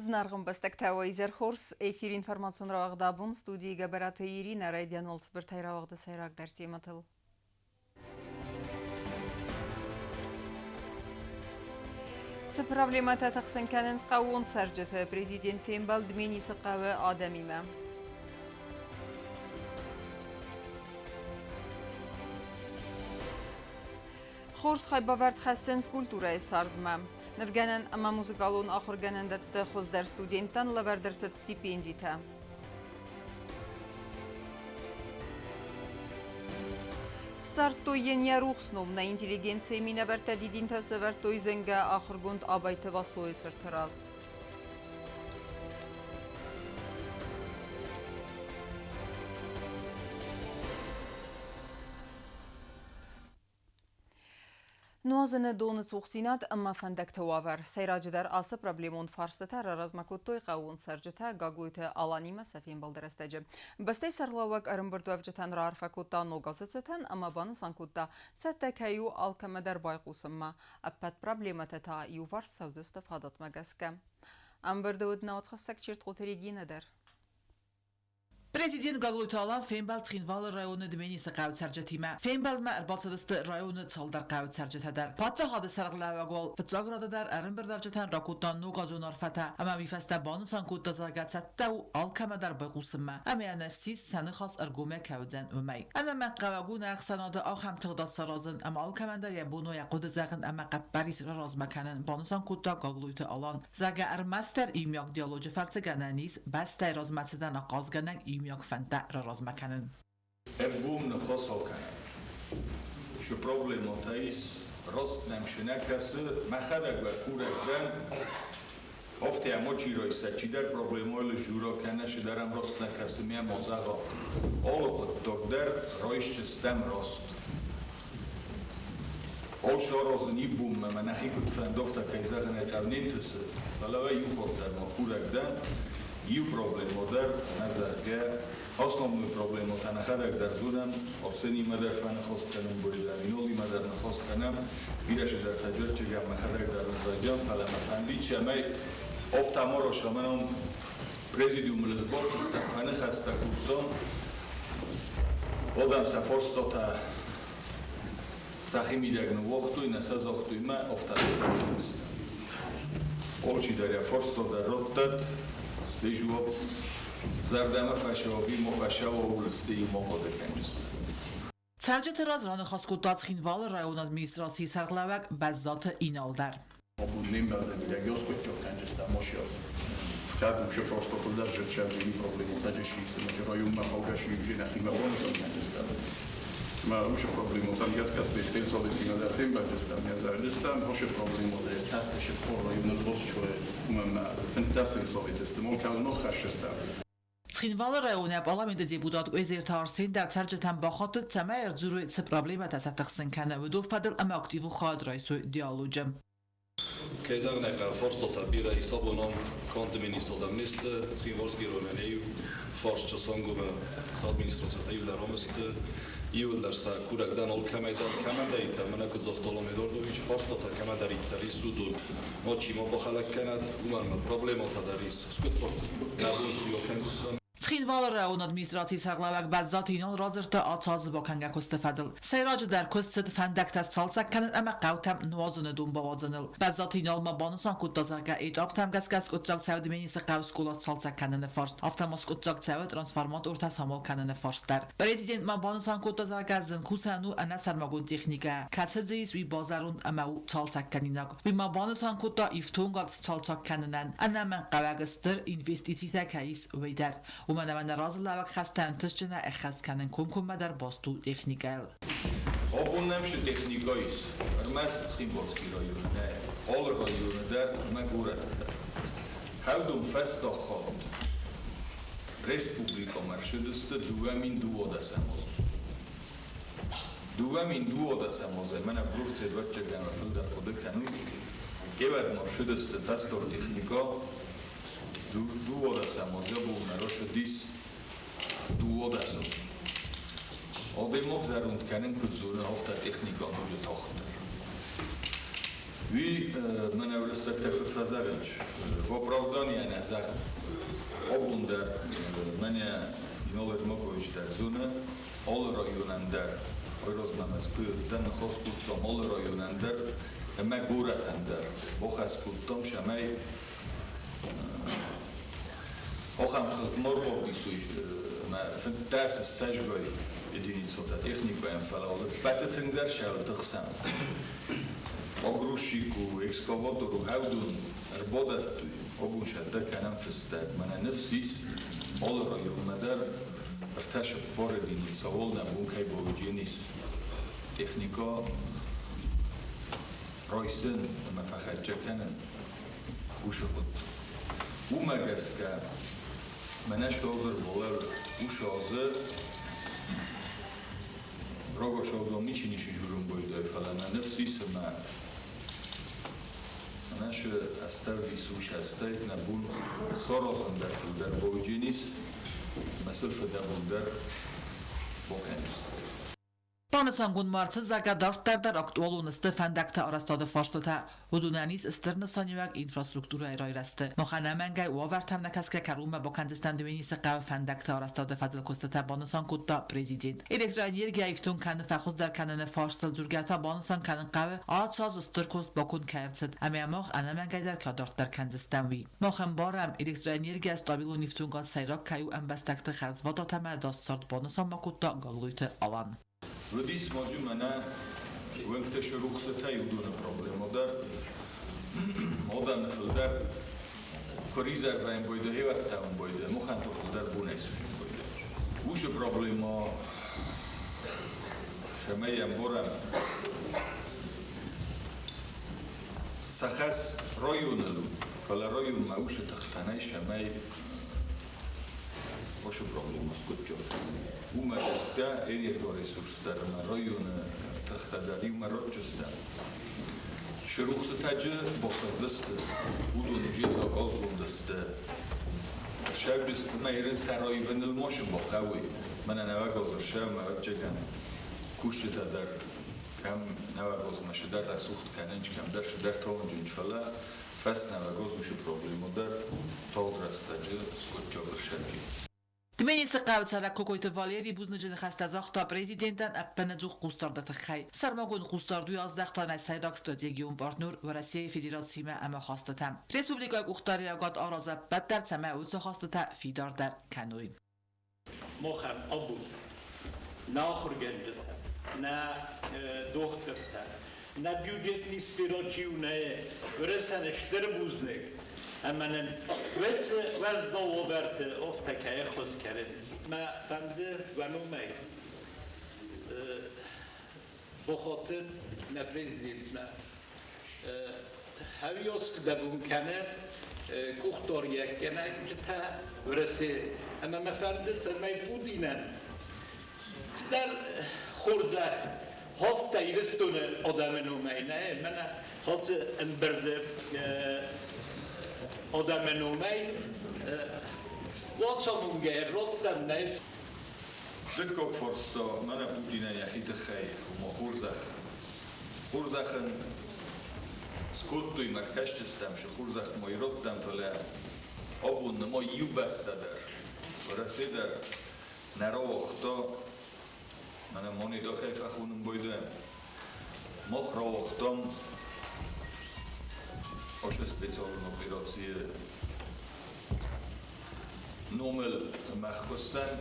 Зынаргъ ӕмбӕстӕгтӕ, уӕ изӕр хорз! Эфир информацион рауагъд абон студийы Гӕбӕраты Иринӕ райдиан уӕлцыбыртӕй рауагъды сӕйрагдӕр темӕтыл. Цы проблемӕтӕ тыхсын кӕнынц хъӕууон цӕрджыты, президент фембӕлд Дменисы хъӕуы адӕмимӕ. Хорз хайбавӕрд хӕссынц культурӕйы цардмӕ. Нывгӕнӕн ӕмӕ музыкалон ахуыргӕнӕндӕтты хуыздӕр студенттӕн лӕвӕрд ӕрцыд стипендитӕ. Ссардтой йын йӕ рухс ном. Нӕ интеллигенцийы минӕвӕрттӕ дидинтӕ сӕвӕрдтой зынгӕ ахуыргонд Абайты Васойы цырты раз. Нуазыны доны цухдзинад ӕмӕ фӕндӕгты уавӕр. Сӕйраджыдӕр ацы проблемон фарстытӕ раразмӕ кодтой хъӕууон цӕрджытӕ Гаглойты Аланимӕ сӕ фембӕлды рӕстӕджы. Бӕстӕйы сӕргълӕууӕг ӕрӕмбырдуӕвджытӕн раарфӕ кодта ног азы цытӕн ӕмӕ банысан кодта, цӕттӕ кӕй у алкӕмӕ дӕр байхъусынмӕ. Ӕппӕт проблемӕтӕ та иуварс цӕудзысты фадатмӕ гӕсгӕ. Ӕмбырды уыд науӕдзхӕссӕг Чертхъоты Регинӕ дӕр. Президент Гаглойты Алан фембӕлд Цхинвалы районы Дменисы хъӕуы цӕрджытимӕ. Фембӕлдмӕ ӕрбацыдысты районы цалдӕр хъӕуы цӕрджытӕ дӕр. Паддзахады сӕргълӕууӕг уал фыццаг рады дӕр ӕрӕмбырдуӕвджытӕн ракодта ногазон арфӕтӕ ӕмӕ уый фӕстӕ банысан кодта, зӕгъгӕ, цӕттӕ у алкӕмӕ дӕр байхъусынмӕ ӕмӕ йӕ ӕнӕфсис сӕ ныхас ӕргомӕй кӕуыдзӕн, уымӕй. Ӕнӕмӕнгхъӕуӕг у нӕ ӕхсӕнады ахӕм тыгъдад саразын ӕмӕ алкӕмӕн дӕр йӕ бон у йӕ хъуыды зӕгъын ӕмӕ хъӕппӕрис раразмӕ кӕнын, банысан кодта Гаглойты Алан. Зӕгъгӕ, ӕрмӕстдӕр иумиаг диалоджы фӕрцы гӕнӕн ис бӕстӕйы размӕцыдӕн ахъазгӕнӕг иумиаг фӕндтӕ раразмӕ кӕнын. Ӕргом ныхас акӕнӕм. Цы проблемӕтӕ ис, раст нӕм цы нӕ кӕсы, мӕхӕдӕг уӕ курӕг дӕн, афтӕ ӕмӕ чи райса, чидӕр проблемӕйыл сдзура кӕнӕ цыдӕр ӕм раст нӕ кӕсы, ме ма зӕгъа, алы хъуыддаг дӕр райсдзыстӕм раст. Алцы аразын иу бонмӕ мӕ нӕхи куыд фӕнды, афтӕ кӕй зӕгъын ӕй хъӕуы, не нтысы, фӕлӕ уӕ иу хатт дӕр ма курӕг дӕн, иу проблемӕ дӕр, нӕ зӕгъгӕ, основной проблемӕтӕ нӕхӕдӕг дӕр зонӕм, Арсенимӕ дӕр фӕныхас кӕнӕм, Буридаминолимӕ дӕр ныхас кӕнӕм, бирӕ чидӕртӕ Джорджигӕн мӕхӕдӕг дӕр ныззайдзӕн, фӕлӕ мӕ фӕндид, цӕмӕй афтӕ ма росӕмӕнон президиумыл сбадтыстӕм, фӕныхӕстӕ кодтам, адӕм сӕ фарстатӕ сӕхи мидӕг ныууагътой, нӕ сӕ загътой мӕ, афтӕ Алчидӕр йӕ фарста дӕр раттӕд, стӕй жуап зӕрдӕмӕ фӕсӕуа, ма фӕсӕуа, ууыл стӕй ма хъуыды кӕнджысты. Цӕрджыты раз раныхас кодта Цхинвалы районы администрацийы сӕргълӕууӕг Бӕззаты Инал дӕр. Абон не мбӕлдӕм идӕгиоскъуыдджок кӕнджыстӕ мошиоз. Кӕд усе фарстатыл дӕр зыд проблемотӕ исимӕ районмӕ хаугӕ уже нӕхимӕ банысан кӕнджыстӕм. Ма усе проблемотӕм гӕсгӕ сельсоветимӕ дӕр фембӕлдыстӕм, ӕвзарджыстӕм усе проблемотӕ тестышы пор районы сбосчуы, уымӕн ма 15 сельсоветисты молкӕлы ноххӕссыстӕм. Цхинвалы районы парламенты депутат Уезерты Арсен дӕр цӕрджытӕм бахатыд, цӕмӕй ӕрдзурой, цы проблемӕтӕ сӕ тыхсын кӕны, уыдон фӕдыл ӕмӕ активон хайад райсой диалоджы. Кӕй зӕгъын ӕй хъӕуы, фарстатӕ бирӕ ис абон ам, канд министрадӕм не сты, Цхинвальский районӕн иу фарст Чысангомы цы администрацитӕ иуылдӕр ам сты, иуылдӕр сӕ курӕг дӕн алкӕмӕй дӕр, кӕмӕндӕриддӕр, мӕнӕ куыд загъта Алан Эдуардович, фарстатӕ кӕмӕдӕриддӕр ис, уыдон мачи ма бахӕлӕг кӕнӕд, уымӕн ӕмӕ проблемӕтӕ дӕр ис. Скъуыддзаг нӕ бон цы у акӕндзыстӕм. Цхинвалы районы администрацийы сӕргълӕууӕг Бӕззаты Инал радзырдта ацазы бакӕнгӕ куысты фӕдыл. Сӕйраджыдӕр куыст цыд фӕндӕгтӕ сцалцӕг кӕнын ӕмӕ хъӕутӕм нуазыны дон бауадзыныл. Бӕззаты Инал ма банысан кодта, зӕгъгӕ, этаптӕм гӕсгӕ скъуыддзаг цӕуы Дменисы хъӕуы скъола сцалцӕг кӕныны фарст, афтӕ ма скъуыддзаг цӕуы трансформатортӕ самал кӕныны фарст дӕр. Президент ма банысан кодта, зӕгъгӕ, зын кусӕн у ӕнӕсӕрмагонд техникӕ, кӕцы дзы ис, уый базӕронд ӕмӕ у цалцӕгкӕнинаг. Уый ма банысан кодта ифтонгад сцалцӕг кӕнынӕн ӕнӕмӕнгхъӕуӕг стыр инвестицитӕ кӕй ис, уый дӕр. Уымӕн ӕмӕ нӕ разылӕууӕг хӕстӕ ӕнтыстджынӕй ӕххӕст кӕнын комкоммӕдӕр баст у техникӕйыл. Абон нӕм цы техникӕ ис, ӕрмӕст Цхинвальский районы нӕ, алы районы дӕр ӕмӕ горӕты дӕр. Хӕвдон фӕстаг хатт республикӕмӕ ӕрцыдысты 2012 азы. 2012 азы мӕнӕ Бруфцед вӕччӕгӕмӕ фылдӕр хъуыды кӕнуй, кевӕд ма рцыдысты фӕстаг техникӕ, дууадӕсӕм азы бонмӕ рацыдис 12 азы. Адӕймаг зӕронд кӕнын куыд зоны, афтӕ техникӕ ноджы тагъддӕр. Уый мӕнӕ уырыссӕгтӕ куыд фӕзӕгъынц. В оправдание нӕ зӕгъын. Абон дӕр мӕнӕ Инал Ермакович дӕр зоны, алы районӕн дӕр, айразмӕ Мӕскуыйы уыдтӕн, ныхас кодтам алы районӕн дӕр ӕмӕ горӕтӕн дӕр. Бахӕс кодтам, цӕмӕй ахӕм хыгъд ма рбавдисой ӕмӕ 15 ссӕдзгай единицӕтӕ техникӕйӕн, фӕлӕ ӕппӕты тынгдӕр сӕ хсӕн. Погрузчик у, экскаватор у, хӕвдун ӕрбадӕттой, абон сӕттӕ кӕнӕм фыстӕг. Мӕнӕ ныфс ис, алы районмӕ дӕр 34 единица уал нӕ бон кӕй бавӕджен ис техникӕ райсын ӕмӕ фӕхӕццӕ кӕнын уыцы хъуыддаг. Уымӕ гӕсгӕ мӕнӕ созыр болӕр уыцы азы рагацаудон ничи ницы журын бойдай, фӕлӕ нӕ ныфс ис ӕмӕ мӕнӕ шы астӕвдис ус астӕй нӕ бон саразын дӕр фылдӕр бавӕджен ис, ӕмӕ сыл фыдӕбон дӕр бакӕндзыстӕм. Банысангонд ма ӕрцыд, зӕгъгӕ, дарддӕр дӕр актуалон сты фӕндӕгты арӕзтады фарстытӕ. Уыдонӕн ис стыр нысаниуӕг инфраструктурӕйы райрӕзты. Мах ӕнӕмӕнгӕй уавӕртӕм нӕкӕсгӕ кӕронмӕ бакӕндзыстӕм Дменисы хъӕуы фӕндӕгты арӕзтады фӕдыл куыстытӕ, банысан кодта президент. Электроэнергийӕ ифтонг кӕнын фӕхуыздӕр кӕныны фарстыл дзургӕ та банысан кӕнын хъӕуы, ацы аз стыр куыст баконд кӕй ӕрцыд ӕмӕ мах ӕнӕмӕнгӕй дӕр кӕй адарддӕр кӕндзыстӕм, уый. Мах ӕмбарӕм, электроэнергийӕ стабилон ифтонгад сӕйраг кӕй у ӕмбӕстӕгты хӕрзвадат ӕмӕ ӕдас цард, банысан ма кодта Гаглойты Алан. Уыдис ноджы мӕнӕ уӕнгтӕ срухсытӕй уыдоны проблемӕ дӕр. Адӕмы фылдӕр куы резервӕйын бойдӕ, хевӕттӕуын бойдӕ, мухӕнты фылдӕр бонӕй сусын бойдӕ. Уыцы проблемӕ цӕмӕй ӕмбарӕм, сӕ хӕс районыл у, фӕлӕ районмӕ уыцы тыхтӕ нӕй, цӕмӕй уыцы проблемӕ скъуыдджаг. Уымӕ гӕсгӕ энергоресурстӕ ӕмӕ районы тыхтӕ дӕр иумӕ ратджыстӕм. Срухсытӕджы бацардысты, уыдон джезаг азгондысты. Сӕвджысты мӕ ирын сӕ раивыныл ма сын бахъӕуой. Мӕнӕ нӕуӕг ӕрсӕвмӕ ӕвӕццӕгӕн кусджытӕ дӕр кӕм нӕуӕг азмӕ сыдӕр рӕсугъд кӕнынч, кӕмдӕр сыдӕр тауынджынч, фӕлӕ фӕснӕуӕг аз уыцы проблемӕ дӕр тагъд рӕстӕджы скъуыдджаг ӕрсӕвджи. Дменисы хъӕуы цӕрӕг Кокойты Валери бузныджы ныхӕстӕ загъта президентӕн ӕппынӕдзух хъусдарды тыххӕй. Сӕрмагонд хъусдард уый аздӕхта нӕ сӕйраг стратегион партнер Уӕрӕсейы Федерациимӕ ӕмахастытӕм. Республикӕйы къухдариуӕгад аразы ӕппӕт дӕр, цӕмӕй уыцы ахастытӕ фидардӕр кӕной. Махӕн абон нӕ ахуыргӕнджытӕ, нӕ дохтыртӕ, нӕ бюджетный сфера чи у, нӕ Уӕрӕсӕн стыр бузныг, ӕмӕ нын уыцы уӕззау уавӕрты афтӕ кӕй ӕххуыс кӕнынц. Мӕ фӕнды уӕ номӕй бахатын нӕ президентмӕ. Хӕвиоц фыдӕбон кӕны къухдариуӕггӕнӕджытӕ Уӕрӕсе, ӕмӕ мӕ фӕнды, цӕмӕй Путинӕн цыдӕр хорзӕх хафта Ирыстоны адӕмы номӕй, нӕ, мӕнӕ ацы ӕмбырды адӕмы номӕй уацамонгӕ радтӕм нӕ. Дыккаг фарста мӕнӕ Путинӕн йӕхи тыххӕй, ома хорзӕх. Хорзӕхӕн скодтой мӕ кӕсджытӕм, сы хорзӕх ма ирӕттӕм, фӕлӕ абон нымай иу бӕстӕ дӕр, Уӕрӕсе дӕр нӕ рауагъта, мӕнӕ монетӕ кӕй фӕхонын байдайӕм. Мах рауагътам ацы специалон операцийы номыл ӕмӕ ӕххуысӕн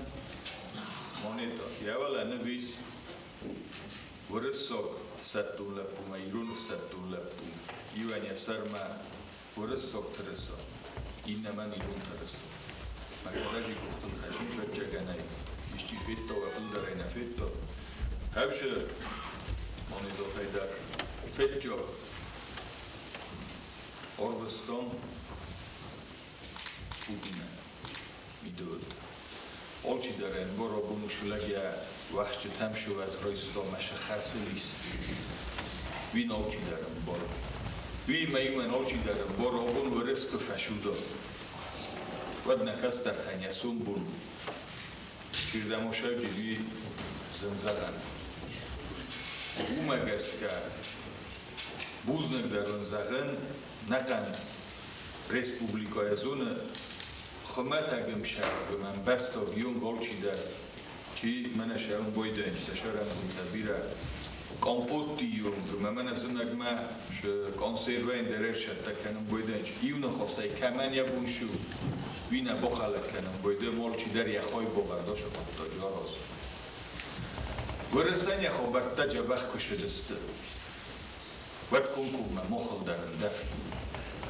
монетӕ. Йӕ уӕлӕ ныв ис уырыссаг ӕфсӕддон лӕппумӕ, ирон ӕфсӕддон лӕппу. Иуӕн йӕ сӕрмӕ уырыссаг тырыса, иннӕмӕн ирон тырыса. Мӕ кӕрӕдзи къухтыл хӕссын чӕччӕгӕнӕй исчи федта, уӕ фылдӕрӕй нӕ федта. Хӕвсы монетӕтӕй дӕр федта. Арвыстам Путинӕн идőt. Алчидӕр ӕмбар абон усы лӕг йӕ уӕхсчытӕм сувӕз райста мӕ сы хӕсыл ис. Уый алчидӕр ӕмбары. Уыимӕ иумӕ алчидӕр ӕмбары, абон уырыс куы фӕсуда, уӕд нӕ кӕстӕртӕн йӕ сомбон чирдӕм асӕвджид, уый зын зӕгъӕн. Уымӕ гӕсгӕ бузныг дӕр ын зӕгъын нӕхъӕн Республикӕйы зоны хуымӕтӕг ӕмсӕргым ӕмбӕстаг иунг алчидӕр, чи мӕнӕ сӕрын бойдӕн, сӕ сӕрӕнбонтӕ бирӕ компотты иунг, ӕмӕ мӕнӕ зымӕгмӕ консервӕйын дӕр ӕрсӕттӕ кӕнын бойдӕн, иу ныхасӕй кӕмӕн йӕ бон шу, уый нӕ бахӕлӕг кӕнын бойдӕн, алчидӕр йӕ хай бавӕрда сӕ хъуыддаджы аразы. Уырысӕн йӕ хабӕрттӕ дзӕбӕх куы ссыдысты, уӕд комкоммӕ махыл дӕр ӕндӕвта.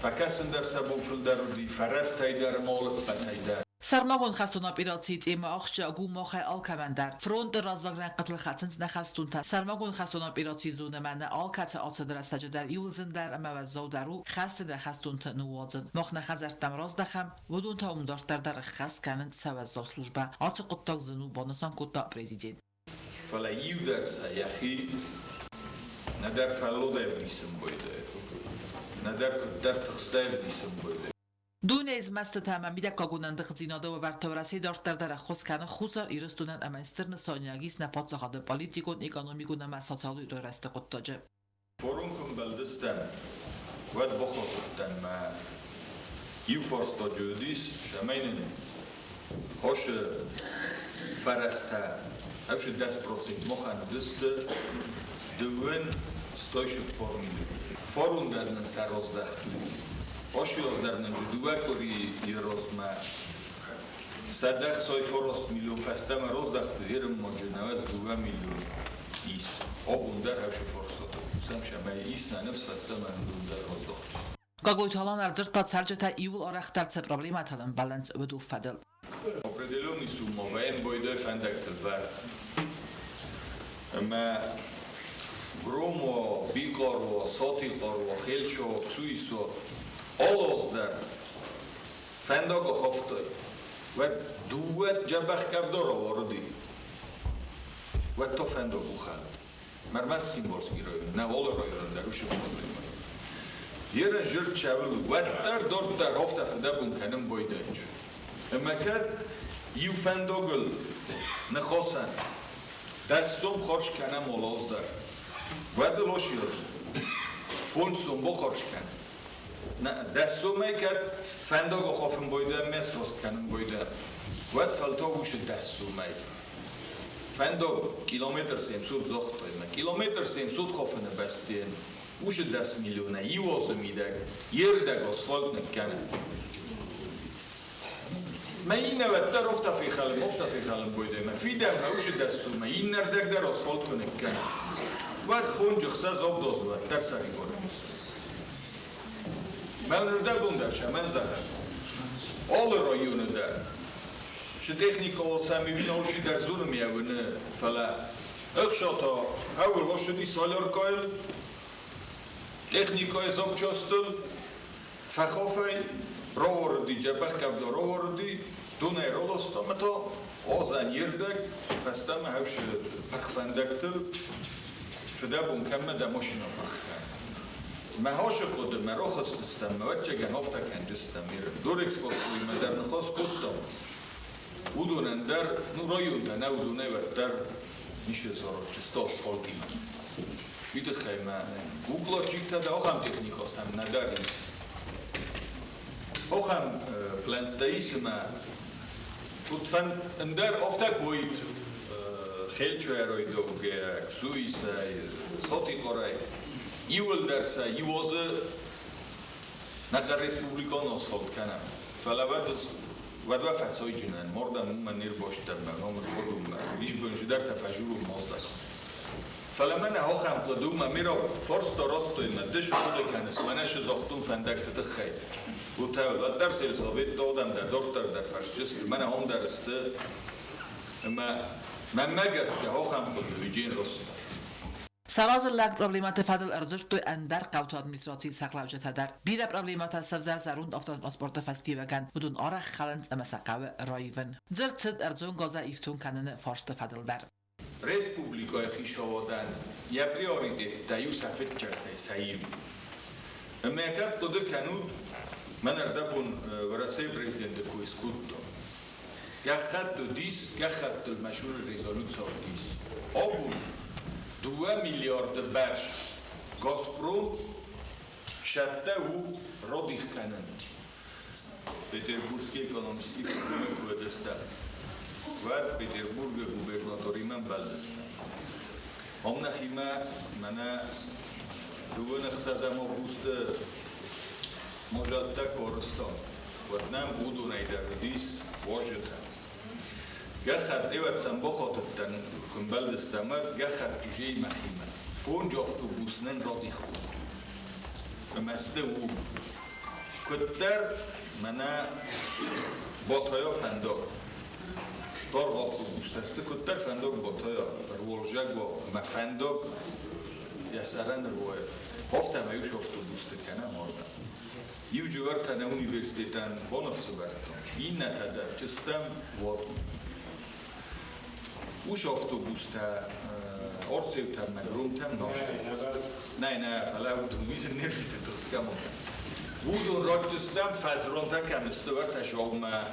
Фӕкӕсын дӕр сӕ бон фылдӕр уыди, фӕрӕзтӕй дӕр ӕмӕ алыппӕтӕй дӕр. Сӕрмагонд хӕстон операцийы темӕ ахсджиаг у махӕй алкӕмӕн дӕр. Фронты раззаг рӕнхъытыл хӕцынц нӕ хӕстонтӕ. Сӕрмагонд хӕстон операцийы зонӕмӕ нӕ алкӕцы ацыды рӕстӕджы дӕр иуыл зындӕр ӕмӕ уӕззаудӕр у хӕсты нӕ хӕстонты ныууадзын. Мах нӕ хӕдзӕрттӕм раздӕхӕм, уыдон та уым дарддӕр дӕр ӕххӕст кӕнынц сӕ уӕззау службӕ. Ацы хъуыддаг зын у, банысан кодта президент. Фӕлӕ иу дӕр сӕ йӕхи нӕдӕр фӕллодӕй ӕвдисын байдайы, нӕдӕр куыддӕр тыхстӕй ӕвдисын байдайы. Дунейы змӕстытӕ ӕмӕ мидӕггагон ӕндыгъддзинады уавӕрты Уӕрӕсе дарддӕр дӕр ӕххуыс кӕны Хуссар Ирыстонӕн ӕмӕ стыр нысаниуӕг ис нӕ паддзахады политикон, экономикон ӕмӕ социалон райрӕзты хъуыддаджы. Форум куы мбӕлдыстӕм, уӕд бахатыдтӕн мӕ иу фарстаджы уыдис, цӕмӕй нын хосы фӕрӕзтӕ ӕвзы 10% махӕн уыдысты дыууын 140 миллион. Форум дӕр нын сӕ раздӕхтой. Хосы дӕр нын дыууӕ къуырийы размӕ 169 миллион фӕстӕмӕ раздӕхтой, ерынмаджы науӕд 2 миллион ис. Абон дӕр хӕсы фарстатыл кусӕм, цӕмӕй ис нӕ ныфс фӕстӕмӕ уыдон дӕр раздӕхтысты. Гаглойты Алан ӕрдзырдта цӕрджытӕ иууыл арӕхдӕр цы проблемӕтыл ӕмбӕлынц, уыдон фӕдыл. Определенный сумма воен бойдой фӕндӕгтыл вӕрд. Ӕмӕ Громо, Бикъаро, Сатихъаро, Хелчо, Ксуисо алаз дӕр фӕндаг ахафтой. Уӕд дыууӕ дзӕбӕх къӕвда рауарыди. Уӕд та фӕндаг ухӕлд. Мӕрмӕ Цхинвалский район, нӕ алы районӕн дӕр уыцы проблемӕ. Ерын зырд чӕвыл уӕддӕр дарддӕр афтӕ фыдӕбон кӕнын байдайынц. Ӕмӕ кӕд иу фӕндагыл ныхасӕн 10 сом харж кӕнӕм алаз дӕр, уӕд ыл асирыс 5 сом бахарж кӕн. 10 сомӕй кӕд фӕндаг ахафын байдайӕм, ме сраст кӕнын байдайӕм, уӕд фӕлтау уыцы 10 сомӕй. Фӕндаг километр 700 загътай, мӕ километр 700 хафыны бӕстейӕн уыцы 10 миллионӕй иу азы мидӕг йе рдӕг асфальт ныккӕны. Мӕ иннӕ уӕддӕр афтӕ фехӕлын байдайы, мӕ фидӕнмӕ уыцы 10 сомӕй иннӕрдӕг дӕр асфальт куы ныккӕны. Уӕд фонджы хсӕз авд азы уӕддӕр сӕрибар уыдзысты. Мӕнырдӕбон дӕр сӕмӕн зӕгъӕм. Алы районы дӕр цы техникӕ сӕм алчи дӕр дзуры ме уыны, фӕлӕ ӕхсата ӕуыл ошыди соляркайыл, техникӕйы запчастыл, фӕхофӕй рауарыди, дзӕбӕх къӕвда рауарыди, донӕй раласта, ӕмӕ та азӕн йе рдӕг фӕстӕмӕ хӕфсы пырх фӕндӕгтыл фыдӕбон кӕммӕ дӕ машинӕ пырх кӕны. Мӕ хасы хъуыды, мӕ рахӕцдыстӕм, мӕ ӕвӕццӕгӕн афтӕ кӕнджыстӕм Иры. Дорэкспортимӕ дӕр ныхас кодтам. Уыдонӕн дӕр, ну районтӕ нӕ уыдонӕй уӕддӕр ницы саразджысты асфальтимӕ. Уый тыххӕй мӕ укладчиктӕ дӕр ахӕм техникӕ сӕм нӕдӕр ис. Ахӕм плӕнттӕ ис ӕмӕ куыд ӕндӕр афтӕ куы уаид Хелчуӕройдогӕ, Ксуисӕй, Сатихъарӕй, иууылдӕр сӕ иу азы нӕдӕр республикон асфальт кӕнӕм. Фӕлӕ уӕд уӕд фӕсайджынӕн, мордӕм уымӕн не рбастӕн мӕ номыр ходунмӕ, исбон чидӕртӕ фӕжурун маздӕх. Фӕлӕ мӕнӕ ахӕм хъуыды у, мӕ ме фарста радтой, мӕ ды цы хъуыды кӕныс, мӕнӕ цы загътон фӕндӕгты тыххӕй. Уытӕ уӕддӕр сельсоветты адӕм дӕр дарддӕр дӕр фӕрсджысты, мӕнӕ ам дӕр сты. Ӕмӕ мӕнмӕ гӕсгӕ ахӕм хъуыды уыджен раст. Саразы лӕг проблемӕты фӕдыл ӕрдзырдтой ӕндӕр хъӕуты администрацийы сӕргълӕуджытӕ дӕр. Бирӕ проблемӕтӕ сӕвзӕр зӕронд автотранспорты фӕстиуӕгӕн. Уыдон арӕх хӕлынц ӕмӕ сӕ хъӕуы раивын. Дзырд цыд ӕрдзон газӕй ифтонг кӕныны фарсты фӕдыл дӕр. Республикӕйы хицауадӕн йӕ приоритеттӕ иу сӕ фыццӕгтӕй сӕ иу. Ӕмӕ кӕд хъуыды кӕнут, мӕн ӕрдӕбон Уӕрӕсейы президенты кой скодтон. Гӕххӕтт уыдис, гӕххӕттыл мӕшуры резолюци уыдис. Абон 2 миллиарды бӕрц Газпром сӕттӕ у радих кӕнын. Петербургский экономический форумы куы уыдыстӕм, уӕд Петербургы губернаторимӕ мбӕлдыстӕм. Ам нӕхимӕ мӕнӕ 26 августы мадзӕлттӕ куы арызтам, уӕд нӕм уыдонӕй дӕр уыдис уазджытӕ. Гӕххӕтт ӕвӕццӕн бахатыдтӕн, куы мбӕлдыстӕм, уӕд гӕххӕтт чызджы мӕхимӕ. Фондз автобус нын радих кодтой. Ӕмӕ сты уым. Куыддӕр мӕнӕ Батайа фӕндаг, даргъ автобустӕ сты, куыддӕр фӕндаг Батайа ӕруалзӕг уа ӕмӕ фӕндаг йӕ сӕрӕн ӕруайа, афтӕ ма иу автобусты кӕнӕм ардӕм. Иу джиуӕртӕ нӕ университетӕн баныфсӕвӕрдтам, иннӕтӕ дӕр чыстӕм уӕд. Ус автобустӕ Арцеутӕм мӕ Громтӕм настой. Нӕ, нӕ, фӕлӕ уыдон уый не рвиты тыхсгӕ ма. Уыдон радджыстӕм фӕзронтӕ кӕм сты, уӕртӕ Саумӕ,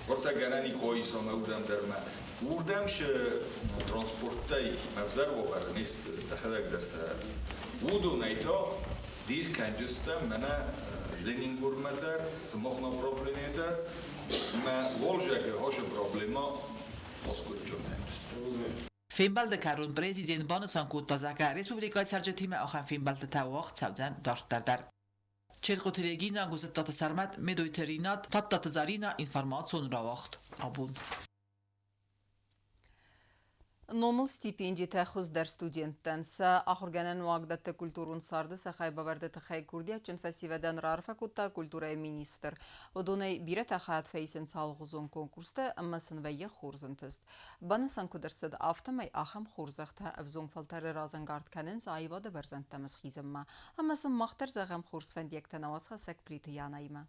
уӕртӕ гӕнӕн и Къоисамӕ, уырдӕм дӕр ма. Уырдӕм сы транспорттӕй ӕвзӕр уавӕры не сты, дӕхӕдӕг дӕр сӕ. Уыдонӕй та дих кӕнджыстӕм мӕнӕ Ленингормӕ дӕр, сымах направление дӕр, ӕмӕ Волжӕгы хосы проблема аскъуыдджаг кӕнджыстӕм. Фембӕлды кӕрон президент банысан кодта, зӕгъгӕ, республикӕйы цӕрджытимӕ ахӕм фембӕлдтытӕ уагъд цӕудзӕн дарддӕр дӕр. Челкъуты Регина, Гуызыттаты Сӕрмӕт, Медойты Ринат, Тадтаты Заринӕ, информацион рауагъд абон. Номыл стипендитӕ хуыздӕр студенттӕн сӕ ахуыргӕнӕн уагдӕтты культурон царды сӕ хайбавӕрды тыххӕй курдиатджын фӕсивӕдӕн раарфӕ кодта культурӕйы министр. Уыдонӕй бирӕтӕ хайад фӕисынц алыгъуызон конкурсты ӕмӕ сын вӕййы хорз ӕнтыст. Банысан куыд ӕрцыд, афтӕмӕй ахӕм хорзӕхтӕ ӕвзонг фӕлтӕры разӕнгард кӕнынц аивады бӕрзӕндтӕм схизынмӕ. Ӕмӕ сын мах дӕр зӕгъӕм хорз фӕндиӕгтӕ нӕ уацхӕссӕг Плиты Янаимӕ.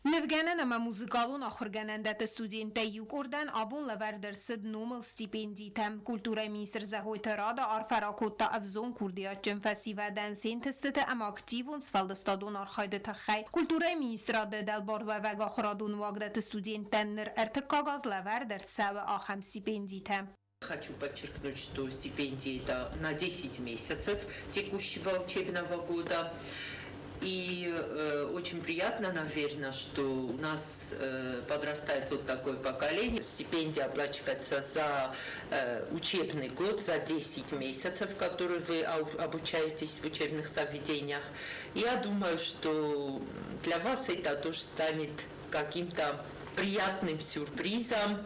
Нывгӕнӕн ӕмӕ музыкалон ахуыргӕнӕндӕтты студенттӕй иу къордӕн абон лӕвӕрд ӕрцыд номыл стипендитӕ. Культурӕйы министр Зӕгъойты Рада арфӕ ракодта ӕвзонг курдиатджын фӕсивӕдӕн се нтыстыты ӕмӕ активон сфӕлдыстадон архайды тыххӕй. Культурӕйы министрады дӕлбаруӕвӕг ахуырадон уагдӕтты студенттӕн ныр ӕртыккаг аз лӕвӕрд ӕрцӕуы ахӕм стипендитӕ. Хочу подчеркнуть, что стипендии это на 10 месяцев текущего учебного года. И очень приятно, наверное, что у нас подрастает вот такое поколение. Стипендия оплачивается за учебный год, за 10 месяцев, которые вы обучаетесь в учебных заведениях. Я думаю, что для вас это тоже станет каким-то приятным сюрпризом,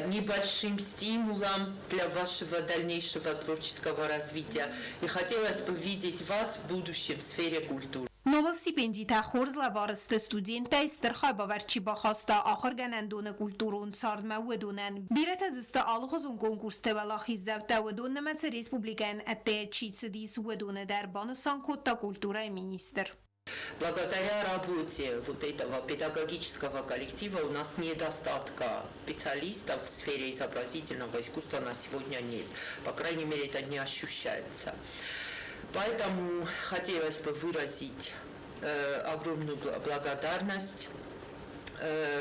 небольшим стимулом для вашего дальнейшего творческого развития. И хотелось бы видеть вас в будущем в сфере культуры. Номыл стипендитӕ хорз лӕвар сты студенттӕй стыр хайбавӕрд чи бахаста ахуыргӕнӕндоны культурон цардмӕ, уыдонӕн. Бирӕтӕ дзы сты алыхуызон конкурсты уӕлахиздзаутӕ, уыдон нымӕцы республикӕйӕн ӕддейӕ чи цыдис, уыдоны дӕр, банысан кодта культурӕйы министр. Благодаря работе вот этого педагогического коллектива у нас недостатка специалистов в сфере изобразительного искусства на сегодня нет. По крайней мере, это не ощущается. Поэтому хотелось бы выразить огромную благодарность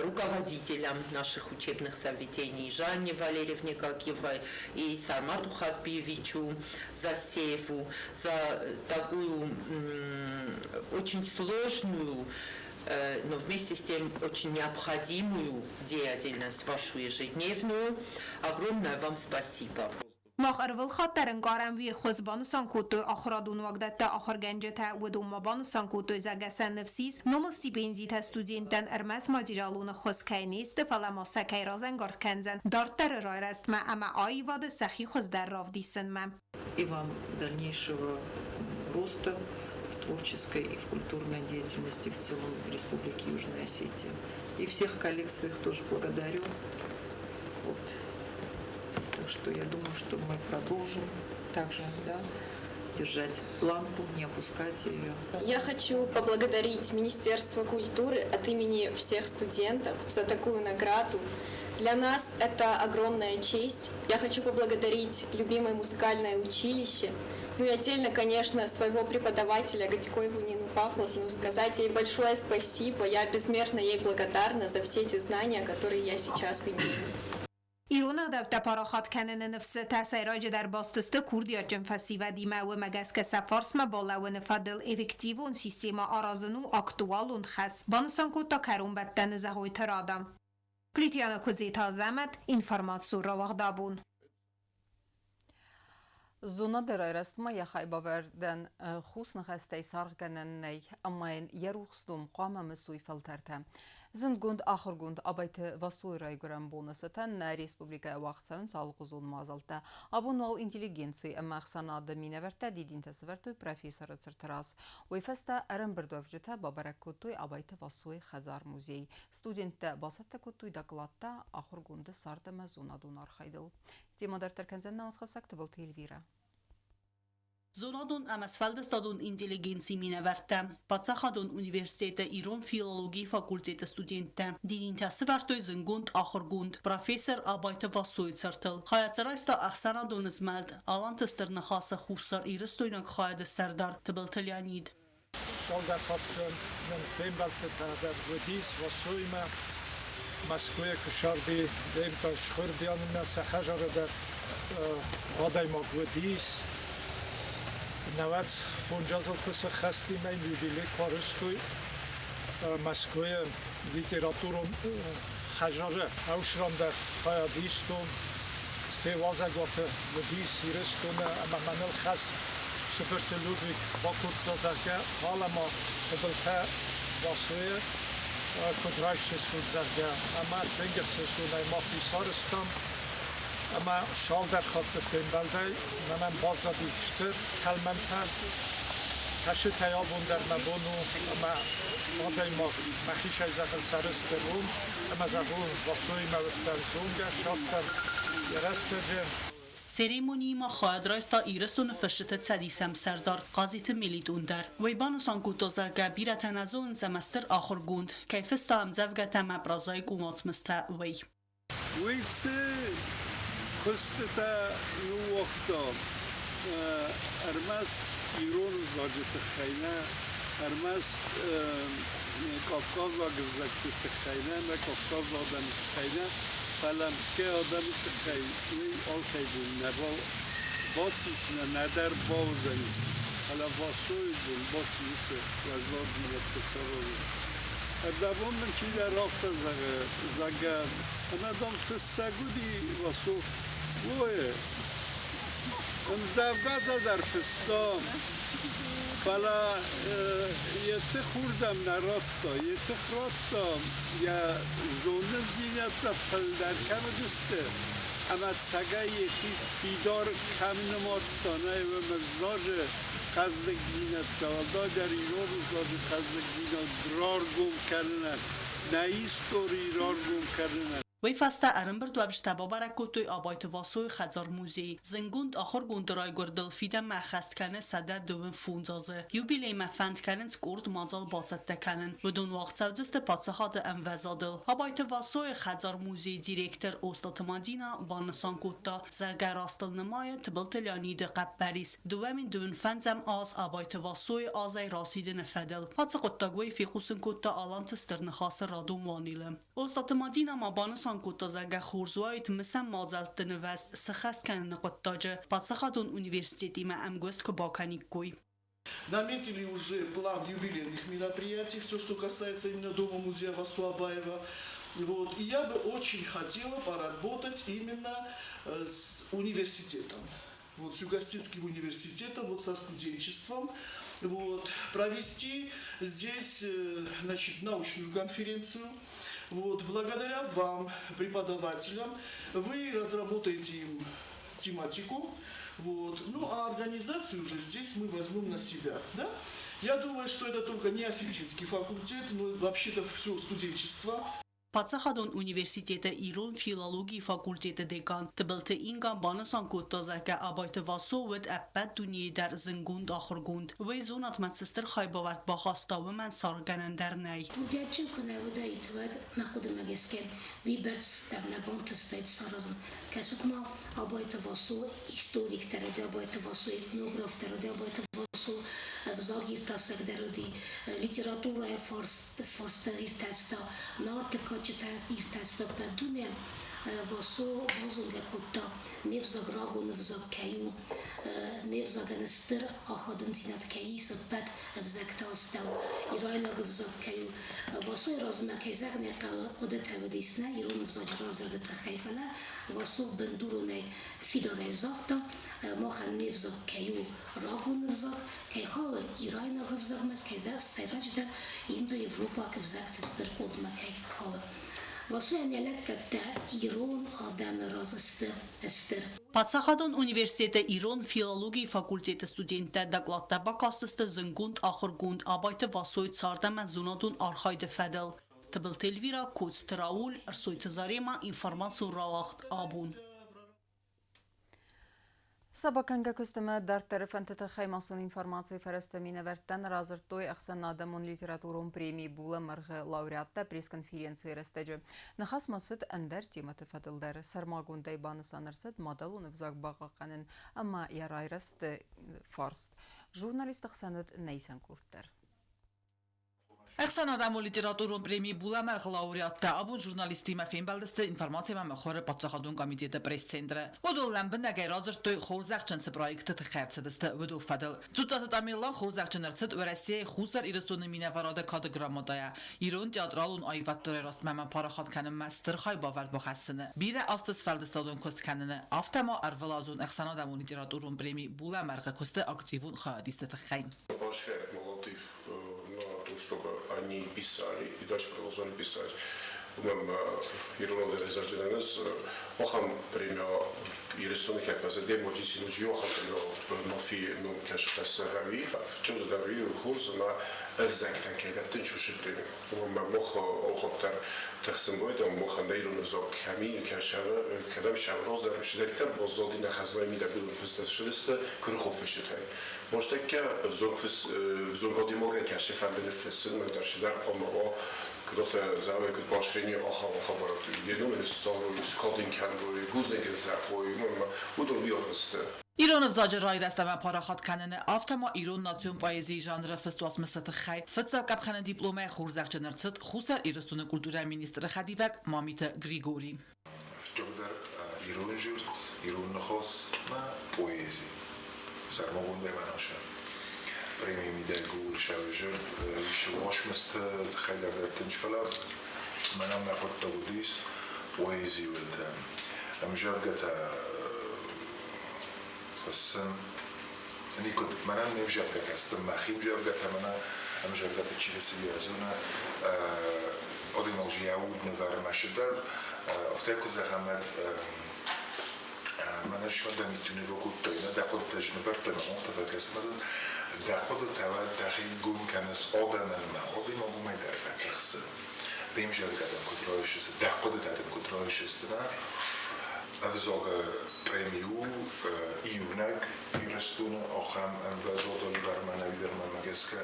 руководителям наших учебных заведений Жанне Валерьевне Какиевой и Сармату Хазбиевичу Засееву за такую очень сложную, но вместе с тем очень необходимую деятельность вашу ежедневную. Огромное вам спасибо. Мах ӕрвылхатт дӕр ӕнкъарӕм уе ххуыс, банысан кодтой ахуырадон уагдӕтты ахуыргӕнджытӕ. Уыдон ма банысан кодтой, зӕгъгӕ, сӕ ныфс ис, номыл стипендитӕ студенттӕн ӕрмӕст материалон ӕххуыс кӕй не сты, фӕлӕ ма сӕ кӕй разӕнгард кӕндзӕн дарддӕры райрӕзтмӕ ӕмӕ аивады сӕхи хуыздӕр равдисынмӕ. И вам дальнейшего роста в творческой и в культурной деятельности в целом Республики Южная Осетия. И всех коллег своих тоже благодарю. Вот. Так что я думаю, что мы продолжим также, да, держать планку, не опускать ее. Я хочу поблагодарить Министерство культуры от имени всех студентов за такую награду. Для нас это огромная честь. Я хочу поблагодарить любимое музыкальное училище, ну и отдельно, конечно, своего преподавателя Гатькоеву Нину Павловну, сказать ей большое спасибо. Я безмерно ей благодарна за все эти знания, которые я сейчас имею. Ирон ӕгъдӕуттӕ парахат кӕныны ныфсытӕ сӕйраджыдӕр баст сты курдиатджын фӕсивӕдимӕ, уымӕ гӕсгӕ сӕ фарсмӕ балӕууыны фӕдыл эффективон системӕ аразын у актуалон хӕс, банысан кодта кӕронбӕттӕны Зӕгъойты Рада. Плитиана Куыдзеты Азӕмӕт, информацион рауагъд абон. Зонады райрӕзтмӕ йӕ хайбавӕрдӕн хус ныхӕстӕй саргъгӕнӕн нӕй, ӕмӕ йын йӕ рухс ном хъуамӕ мысой фӕлтӕртӕ. Зындгонд ахуыргонд Абайты Васойы райгуырӕн боны цытӕн нӕ республикӕйы уагъд цӕуынц алыгъуызон мадзӕлттӕ. Абон уал интеллигенци ӕмӕ ӕхсӕнады минӕвӕрттӕ дидинтӕ сӕвӕрдтой профессоры цырты раз. Уый фӕстӕ ӕрӕмбырдуӕвджытӕ бабӕрӕг кодтой Абайты Васойы хӕдзар-музей. Студенттӕ бацӕттӕ кодтой докладтӕ ахуыргонды цард ӕмӕ зонадон архайдыл. Темӕ дарддӕр кӕндзӕн нӕ уацхӕссӕг Тыбылты Эльвирӕ. Зонадон ӕмӕ сфӕлдыстадон интеллигенцийы минӕвӕрттӕ, паддзахадон университеты ирон филологийы факультеты студенттӕ дидинтӕ сывӕрдтой зындгонд ахуыргонд, профессор Абайты Васойы цыртыл. Хайад дзы райста ӕхсӕнадон змӕлд Аланты Стыр Ныхасы хуссар-ирыстойнаг хайады сӕрдар Тыбылты Леонид. Цалдӕр хатты нын фембӕлдтытӕ дӕр уыдис Васоимӕ. Мӕскуыйы куы сарди, Демка Шхырбианимӕ сӕ хӕдзары дӕр адӕймаг уыдис. Науӕдз фондз куы сыххӕстимӕ юбилей куы арӕзтой Мӕскуыйы литературон хӕдзары, ӕвсран дӕр хайад истон. Стӕй уазӕгуаты уыдис Ирыстоны ӕмӕ мӕныл хӕс Цыбырты Людвиг бакодта, зӕгъгӕ, уӕлӕмӕ Тыбылтӕ Васойы куыд райсдзыстут, зӕгъгӕ, ӕмӕ тынг ӕхсызгонӕй мах уый сарӕзтам. Ӕмӕ цалдӕр хатты фембӕлдӕй мӕнӕн баззади стыр тӕлмӕнтӕ. Кӕсытӕй абон дӕр мӕ бон у ӕмӕ адӕймаг мӕхицӕй зӕгъын сӕрыстыр у ӕмӕ зӕгъон, Васоимӕ уыдтӕн зонгӕ, сардтӕн йӕ рӕстӕджы. Церемонийы ма хайад райста Ирыстоны Фысджыты цӕдисы ӕмсӕрдар Хъазиты Мелитон дӕр. Уый банысан кодта, зӕгъгӕ, бирӕтӕ нӕ зонынц ӕмӕ стыр ахуыргонд, кӕй фыста ӕмдзӕвгӕтӕ ӕмӕ прозаикон уацмыстӕ, уый. Уый цы куыстытӕ ныууагъта, ӕрмӕст ирон ӕвзаджы тыххӕй нӕ, ӕрмӕст кавказаг ӕвзӕгты тыххӕй нӕ, нӕ Кавказы адӕмы тыххӕй нӕ, фӕлӕ мкӕй адӕмы тыххӕй, уый алкӕй бон нӕ бацис, нӕдӕр бауыдзӕнис. Фӕлӕ Васойы бон баци уыцы уӕззаудзинӕдты саразын. Ӕрдӕбон мын чидӕр афтӕ зӕгъы, зӕгъгӕ, ӕмӕ, дам, фыссӕг уыди Васо. Ой, ӕмдзӕвгӕтӕ дӕр фыста, фӕлӕ йӕ тых уырдӕм нӕ радта. Йӕ тых радта, йӕ зонындзинӕдтӕ фылдӕр кӕм уыдысты, ӕмӕ цӕгӕй йӕхи фидар кӕм нымадта, нӕ уымӕ взаджы хъӕздыгдзинӕдтӕ, уӕлдайдӕр ирон ӕвзаджы хъӕздыгдзинад раргом кӕнынӕн, нӕ истори раргом кӕнынӕн. Уый фӕстӕ ӕрӕмбырдуӕвджытӕ бабӕрӕг кодтой Абайты Васойы хӕдзар-музей. Зындгонд ахуыргонды райгуырдыл фидӕнмӕ ӕххӕст кӕны 125 азы. Юбилеймӕ фӕнд кӕнынц къорд мадзал бацӕттӕ кӕнын. Уыдон уагъд цӕудзысты паддзахады ӕмвӕзадыл. Абайты Васойы хӕдзар-музейы директор Остъаты Мадинӕ банысан кодта, зӕгъгӕ, растыл нымайы Тыбылты Леониды хъӕппӕрис 2025 аз Абайты Васойы азӕй расидыны фӕдыл. Ацы хъуыддаг уый фехъусын кодта Аланты Стыр Ныхасы радон уанилы. Остъаты Мадинӕ ма банысан кодта, зӕгъгӕ, хорз уаид мысӕн мадзӕлтты нывӕзт сыххӕст кӕныны хъуыддаджы паддзахадон университетимӕ ӕмгуыст куы бакӕниккой. Наметили уже план юбилейных мероприятий, все, что касается именно Дома музея Васо Абаева. Вот. И я бы очень хотела поработать именно с университетом. Вот, с Югостинским университетом, вот со студенчеством. Вот, провести здесь значит, научную конференцию. Вот, благодаря вам, преподавателям, вы разработаете им тематику, вот. Ну, а организацию уже здесь мы возьмем на себя. Да? Я думаю, что это только не осетинский факультет, но вообще-то все студенчество. Паддзахадон университеты ирон филологийы факультеты декан Тыбылты Инга банысан кодта, зӕгъгӕ, Абайты Васо уыд ӕппӕт дунейы дӕр зындгонд ахуыргонд. Уый зонадмӕ цы стыр хайбавӕрд бахаста, уымӕн саргъгӕнӕн дӕр нӕй. Курдиатджын куы нӕ уыдаид, уӕд мӕ хъуыдымӕ гӕсгӕ уыйбӕрц дӕр нӕ бантыстаид саразын. Кӕсут-ма, Абайты Васо историк дӕр уыди, Абайты Васо этнограф дӕр уыди, Абайты Васо ӕвзаг иртасӕг дӕр уыди, литературӕйы фарст дӕр иртӕста, Нарты. кадджытӕ иртӕста ӕппӕт дунейӕн. Васо базонгӕ кодта, не взаг рагон ӕвзаг кӕй у, не взагӕн стыр ахадындзинад кӕй ис ӕппӕт ӕвзӕгты астӕу, ирайнаг ӕвзаг кӕй у. Васойы размӕ, кӕй зӕгъын ӕй хъӕуы, хъуыдытӕ уыдис нӕ ирон ӕвзаджы равзӕрды тыххӕй, фӕлӕ Васо бындуронӕй фидарӕй загъта, махӕн не взаг кӕй у рагон ӕвзаг, кӕй хауы ирайнаг ӕвзагмӕ, кӕй сӕйраджыдӕр индоевропаг ӕвзӕгты стыр къордмӕ кӕй хауы. Васойӕн йӕ лӕггӕдтӕ ирон адӕмы раз сты стыр. Паддзахадон университеты ирон филологийы факультеты студенттӕ докладтӕ бакастысты зындгонд ахуыргонд Абайты Васойы цард ӕмӕ зонадон архайды фӕдыл. Тыбылты Эльвира, Коцты Рауль, Ӕрсойты Заремӕ, информацион рауагъд «Абон». Сӕ бакӕнгӕ куыстмӕ дарддӕры фӕндты тыххӕй массон информацийы фӕрӕзты минӕвӕрттӕн радзырдтой ӕхсӕнадӕмон литературон преми «Булӕмӕргъ-ы» лауреаттӕ пресс-конференцийы рӕстӕджы. Ныхас ма цыд ӕндӕр темӕты фӕдыл дӕр. Сӕрмагондӕй банысан ӕрцыд мадӕлон ӕвзаг бахъахъхъӕнын ӕмӕ йӕ райрӕзты фарст. Журналистты хсӕн уыд нӕ исӕн къорд дӕр. Ӕхсӕнадӕмон литературон преми «Булӕмӕргъ» лауреаттӕ абон журналисттимӕ фембӕлдысты информаци ӕмӕ мыхуыры паддзахадон комитеты пресс-центры. Уыдон лӕмбынӕгӕй радзырдтой хорзӕхджын цы проекты тыххӕй ӕрцыдысты, уыдон фӕдыл. Дзуццаты Тамерлан хорзӕхджын ӕрцыд Уӕрӕсейы Хуссар Ирыстоны минӕварады кады грамотӕйӕ ирон театралон аивӕдты райрӕзтмӕ ӕмӕ парахат кӕнынмӕ стыр хайбавӕрд бахӕссыны, бирӕ азты сфӕлдыстадон куыст кӕныны, афтӕ ма ӕрвылазон ӕхсӕнадӕмон литературон преми «Булӕмӕргъ-ы» куысты активон хайадисты тыххӕй. Поощряет молодых на то, чтобы они писали и дальше продолжали писать. Уымӕн ирон адӕм ӕз ахӕм премия Ирыстоны кӕй фӕзынд, ноджы ноджы ахӕм Нафи ном кӕсы ӕви фыццаджыдӕр хорз ӕмӕ ӕвзӕгтӕн кӕй дӕттын чусы преми. Уымӕн мах алхатт дӕр тыхсын байдам, махӕн нӕ ирон ӕвзаг кӕми кӕдӕм сӕвраздӕр чидӕриддӕр баззади нӕ хӕзнайы мидӕг уыдон фыст ссыдысты куырыхон фысджытӕй. Мастӕккӕ взонг адӕймагӕн кӕсы фӕнды ныффыссын, дӕр чидӕр хъуамӕ уа, куыд афтӕ зӕгъой, куыд поощрение ахӕм хабӕртты. Йе номӕн ссарой, скадын кӕной, бузныг ын зӕгъой, уымӕн уыдон уый аргъ сты. Ирон ӕвзаджы райрӕзт ӕмӕ парахат кӕныны, афтӕ ма ирон национ поэзийы жанры фыст уацмысты тыххӕй фыццаг къӕпхӕны дипломӕй хорзӕхджын ӕрцыд Хуссар Ирыстоны культурӕйы министры хӕдивӕг Мамиты Григори. Фыццагдӕр ирон дзырд, ирон ныхас ӕмӕ поэзи. Сӕрмагондӕй мӕ ныхасы премийы мидӕг у сӕвзӕрд ис уацмысты тыххӕй дӕр дӕттынц, фӕлӕ мӕнӕн мӕ хъуыддаг уыдис поэзийы уылты. Ӕмзӕвгӕтӕ фыссын никуыд мӕнӕн ме взӕргӕ кӕстӕн мӕхи ӕмзӕвгӕтӕ мӕнӕ ӕмзӕвгӕты чи фыссы ӕзоны адӕймаджы йӕ уд нывӕры мӕсыдӕр афтӕ куы зӕгъӕм мӕнӕ сфӕндӕм итунево кодтой нӕ дӕ хъуыдытӕ нывӕрдтой мӕ афтӕ фӕкӕсынӕн дӕ хъуыдытӕ уӕд дӕхи гом кӕныс адӕмӕн мӕ адӕймаг уымӕй дӕр фӕтыхсы де мзӕргӕ дӕм куыд райсыс дӕ хъуыдытӕ дын куыд райсыс нӕ ӕвзаг преми у иунӕг Ирыстоны ахӕм ӕмвӕзадыл дӕр мӕнӕ дӕр мӕнмӕ гӕсгӕ.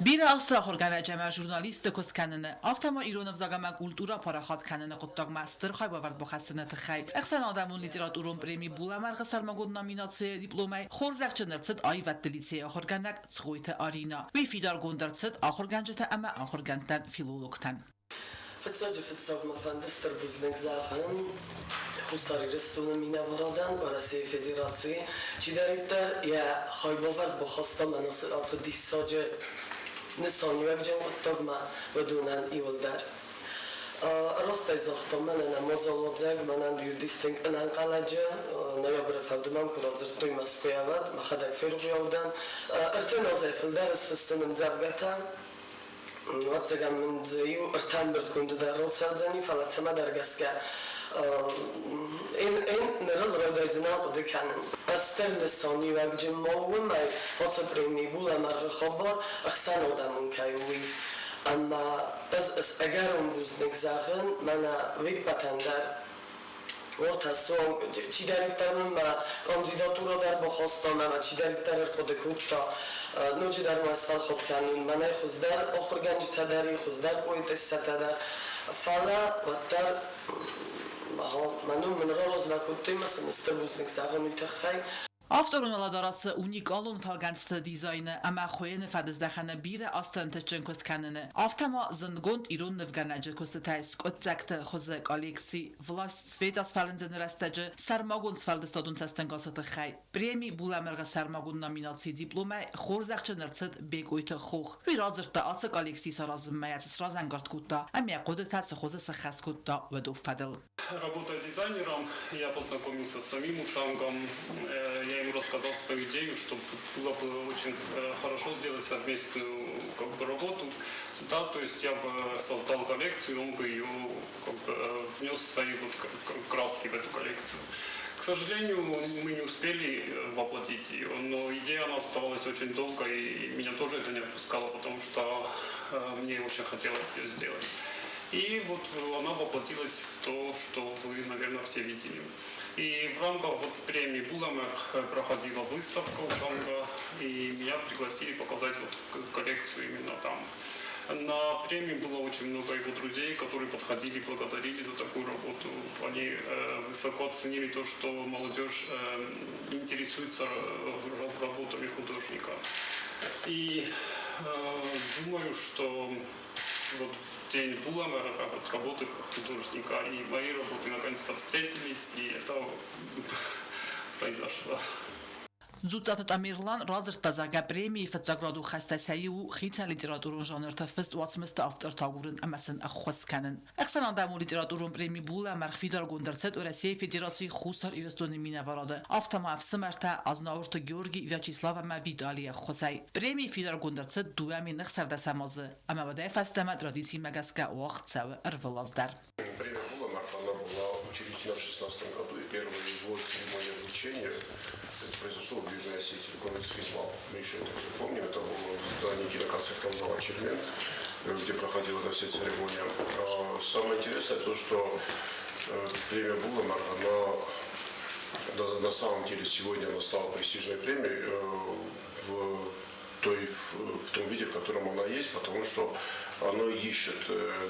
Бирӕ азты ахуыргӕнӕджы ӕмӕ журналистты куыст кӕныны, афтӕ ма ирон ӕвзаг ӕмӕ культурӕ парахат кӕныны хъуыддагмӕ стыр хайбавӕрд бахӕссыны тыххӕй ӕхсӕнадӕмон литературон преми «Булӕмӕргъ-ы» сӕрмагонд номинацийы дипломӕй хорзӕхджын ӕрцыд аивӕдты лицейы ахуыргӕнӕг Цгъойты Аринӕ. Уый фидаргонд ӕрцыд ахуыргӕнджытӕ ӕмӕ ахуыргӕндтӕн-филологтӕн. Фыццаджы фыццаг мӕ фӕнды стыр бузныг зӕгъын Хуссар Ирыстоны минӕварадӕн Уӕрӕсейы Федерацийы, чидӕриддӕр йӕ хайбавӕрд бахаста мӕн ацы диссаджы нысаниуӕгджын хъуыддагмӕ, уыдонӕн иуылдӕр. Растӕй загътам, мӕнӕн нӕ мадзалуадзӕг, мӕнӕн юристинг ӕнӕнхъӕлӕджы ноябры фӕуды мӕм куы радзырдтой Мӕскуыйӕ, уӕд мӕхӕдӕг ферохиау дӕн. Ӕртын азӕй фылдӕр ӕз фыссын ӕмдзӕвгӕтӕ. Ӕвӕццӕгӕн мын дзы иу ӕртӕ ӕмбырдгонды дӕр рацӕудзӕни, фӕлӕ цӕмӕдӕр гӕсгӕ ын нырыл райдайдзынӕн хъуыды кӕнын. Стыр нысаниуӕгджын ма у уымӕй, ацы преми булӕмӕргъы хабар ӕхсӕнадӕмон кӕй у, уый. Ӕмӕ ӕз ӕгӕрон бузныг зӕгъын мӕнӕ уе ппӕтӕн дӕр. Уотӕ суанг чидӕриддӕр мын мӕ кандидатурӕ дӕр бахаста ӕмӕ чидӕриддӕр ӕрхъуыды кодта, ноджыдӕр ма сфӕлхатт кӕнун мӕнӕй хуыздӕр ахуыргӕнджытӕ дӕр и, хуыздӕр поэтессӕтӕ дӕр. Фӕлӕ уӕддӕр мӕ ном мын раразмӕ кодтой ӕмӕ сын стыр бузныг зӕгъын уый тыххӕй. Авторон уӕлӕдарӕсы уникалон фӕлгӕнцты дизайны ӕмӕ хуыйыны фӕдыздӕхӕны бирӕ азты ӕнтыстджын куыст кӕныны, афтӕ ма зындгонд ирон нывгӕнӕджы куыстытӕй скъуыддзӕгты хуызы коллекци «Власть цвета» сфӕлындзыны рӕстӕджы сӕрмагонд сфӕлдыстадон цӕстӕнгасы тыххӕй преми «Булӕмӕргъы» сӕрмагонд номинацийы дипломӕй хорзӕхджын ӕрцыд Бекъойты Хох. Уый радзырдта, ацы коллекци саразынмӕ йӕ цы сразӕнгард кодта ӕмӕ йӕ хъуыдытӕ цы хуызы сӕххӕст кодта, уыдон фӕдыл. Работая дизайнером, я познакомился с самим Ушангом. Я ему рассказал свою идею, что было бы очень хорошо сделать совместную, как бы, работу. Да, то есть я бы создал коллекцию, он бы ее, как бы, внес свои вот краски в эту коллекцию. К сожалению, мы не успели воплотить ее, но идея она оставалась очень долго, и меня тоже это не отпускало, потому что мне очень хотелось ее сделать. И вот она воплотилась в то, что вы, наверное, все видели. И в рамках вот премии Буламер проходила выставка Ушанга, и меня пригласили показать вот коллекцию именно там. На премии было очень много его друзей, которые подходили, благодарили за такую работу. Они высоко оценили то, что молодежь интересуется работами художника. И думаю, что вот в день Буламера вот работы художника и мои работы наконец-то встретились, и это произошло. Дзуццаты Тамерлан радзырдта, зӕгъгӕ, премийы фыццаградон хӕстӕ сӕ иу у хицӕн литературон жанрты фыст уацмысты автортӕ агурын ӕмӕ сын ӕххуыс кӕнын. Ӕхсӕнадӕмон литературон преми Булӕмӕргъ фидаргонд ӕрцыд Уӕрӕсейы Федерацийы Хуссар Ирыстоны минӕварады, афтӕ ма ӕфсымӕртӕ Азнауырты Георги, Вячеслав ӕмӕ Виталийы ӕххуысӕй. Преми фидаргонд ӕрцыд 2016 азы ӕмӕ уӕдӕй фӕстӕмӕ традицимӕ гӕсгӕ уагъд цӕуы ӕрвылаз дӕр. Премия Булӕмӕргъ, она была учреждена в 16 году, и первая его церемония вручения это произошло в Южной Осетии, в городе Цхинвал. Мы еще это все помним, это было в здании киноконцертного зала «Чермен», где проходила эта вся церемония. А самое интересное то, что премия Булӕмӕргъ, она на самом деле сегодня она стала престижной премией в том виде, в котором она есть, потому что оно ищет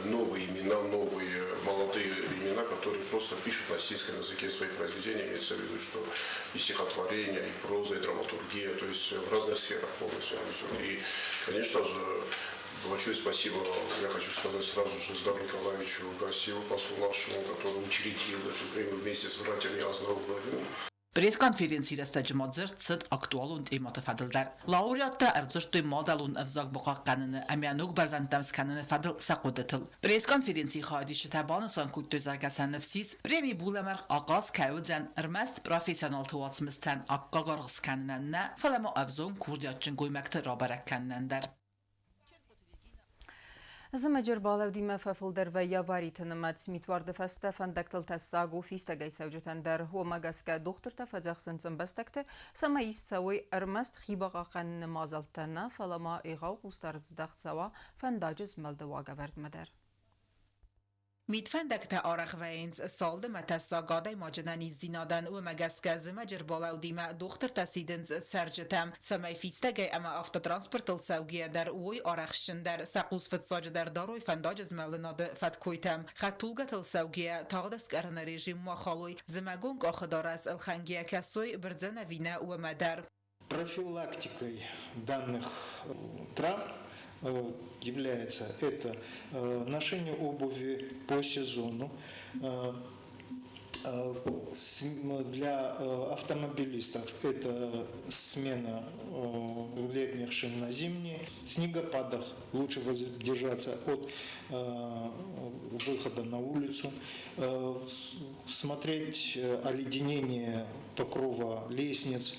новые имена, новые молодые имена, которые просто пишут на осетинском языке свои произведения, имеется в виду, что и стихотворения, и проза, и драматургия, то есть в разных сферах полностью. И, конечно же, большое спасибо, я хочу сказать сразу же Здару Николаевичу Гассиеву, послу нашему, который учредил эту премию вместе с братьями Азнауровыми. Пресс-конференцийы рӕстӕджы ма дзырд цыд актуалон темӕты фӕдыл дӕр. Лауреаттӕ ӕрдзырдтой мадӕлон ӕвзаг бахъахъхъӕныны ӕмӕ ног бӕрзӕндтӕм скӕныны фӕдыл сӕ хъуыдытыл. Пресс-конференцийы хайадисджытӕ банысан кодтой, зӕгъгӕ, сӕ ныфс ис, преми Булӕмӕргъ ахъаз кӕй уыдзӕн ӕрмӕст профессионалты уацмыстӕн аккаг аргъ скӕнынӕн нӕ, фӕлӕ ма ӕвзонг курдиатджын гоймӕгты рабӕрӕг кӕнынӕн дӕр. Зымӕджы ӕрбалӕудимӕ фӕфылдӕр вӕййы авариты нымӕц. Митуарды фӕстӕ фӕндӕгтыл тӕссаг у фистӕгӕй цӕуджытӕн дӕр. Уымӕ гӕсгӕ дохтыртӕ фӕдзӕхсынц ӕмбӕстӕгты, цӕмӕй ист цӕуой ӕрмӕст хибахъахъхъӕныны мадзӕлттӕ нӕ, фӕлӕ ма егъау хъусдард здӕхт цӕуа фӕндаджы змӕлды уагӕвӕрдмӕ дӕр. Митфӕндӕгтӕ арӕх вӕййынц салд ӕмӕ тӕссаг адӕймаджы ӕнӕниздзинадӕн. Уымӕ гӕсгӕ зымӕджы ӕрбалӕудимӕ дохтыртӕ сидынц цӕрджытӕм, цӕмӕй фистӕгӕй ӕмӕ автотранспортыл цӕугӕйӕ дӕр уой арӕхстджындӕр, сӕ хъус фыццаджыдӕр дарой фӕндаджы змӕлынады фӕткойтӕм. Хӕдтулгӕтыл цӕугӕйӕ тагъд ӕскъӕрыны режим ма халой, зымӕгон къахыдарӕс ӕлхӕнгӕйӕ кӕсой, бырдзӕн ӕви нӕ, уымӕ дӕр. Профилактикой данных травм является это ношение обуви по сезону, для автомобилистов это смена летних шин на зимние. В снегопадах лучше воздержаться от выхода на улицу, смотреть оледенение покрова лестниц.